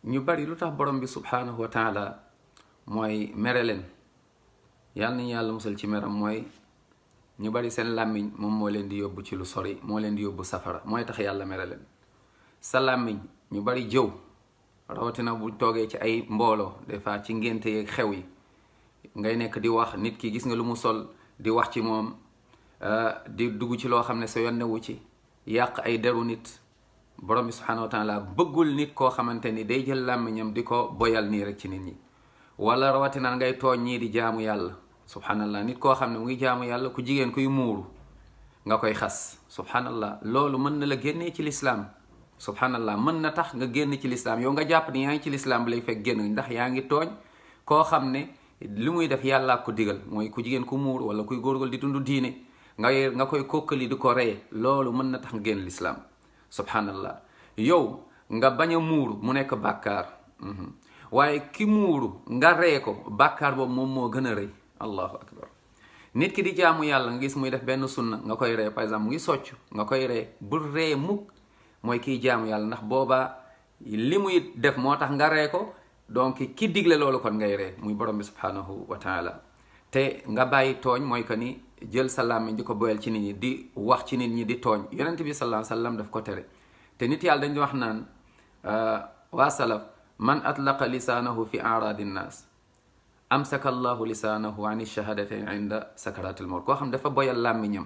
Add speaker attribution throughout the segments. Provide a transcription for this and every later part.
Speaker 1: ñu bari lu tax borom bi subhanahu wa taala mooy mere leen yàlla nañu yàlla musal ci meram mooy ñu bari seen làmmiñ moom moo leen di yóbbu ci lu sori moo leen di yóbbu safara mooy tax yàlla mere leen sa làmmiñ ñu bari jëw rawatina bu toogee ci ay mbooloo des fois ci ngénte yeeg xew yi ngay nekk di wax nit ki gis nga lu mu sol di wax ci moom di dugg ci loo xam ne sa yoon newu ci yàq ay deru nit borom bi subhanahu wa taala bëggul nit koo xamante ni day jël làmmiñam di ko boyal nii rek ci nit ñi wala rawatina ngay tooñ ñii di jaamu yàlla subhanallah nit koo xam ne mu ngi jaamu yàlla ku jigéen kuy muuru nga koy xas subhanallah loolu mën na la génnee ci lislaam subhanallah mën na tax nga génn ci lislaam yow nga jàpp ni yaa ngi ci lislaam bi lay fekk génn ndax yaa ngi tooñ koo xam ne li muy def yàllaa ko digal mooy ku jigéen ku muur wala kuy góorgóorlu di dund diine nga koy kokkali di ko reye loolu mën na tax nga génn lislaam subhanallah yow nga bañ a muuru mu nekk bàkkaar waaye ki muuru nga ree ko bàkkaar boobu moom moo gën a rëy allahu akbar nit ki di jaamu yàlla nga gis muy def benn sunna nga koy ree par exemple mu ngi socc nga koy ree bul ree mukk mooy kiy jaamu yàlla ndax boobaa li muy def moo tax nga ree ko donc ki digle loolu kon ngay ree muy borom bi subhanahu wa taala te nga bàyyi tooñ mooy que ni jël sa làmmiñ di ko boyal ci nit ñi di wax ci nit ñi di tooñ yonent bi sallallahu alayhi wa sallam daf ko tere te nit yàlla dañu wax naan waa salaf man atlaqa lisaanahu fi aradi nnaas amsaka allahu lisaanahu an shahadatain inda sakaratil mawt koo xam dafa boyal làmmiñam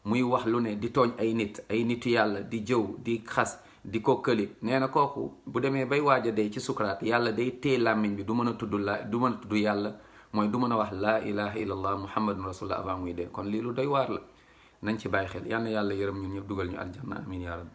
Speaker 1: muy wax lu ne di tooñ ay nitu yàlla di jëw di xas di kokkali nee na kooku bu demee bay waaj a dee ci sukaraat yàlla day téye làmmiñ bi du mën a tudd yàlla mooy du mën a wax laa ilaha illallah muhammadun rasulullah avant muy dee kon lii lu doy waar la nañ ci bàyyi xel yal na yàlla yërëm ñun ñëpp dugal ñu aljanna amin ya rabbi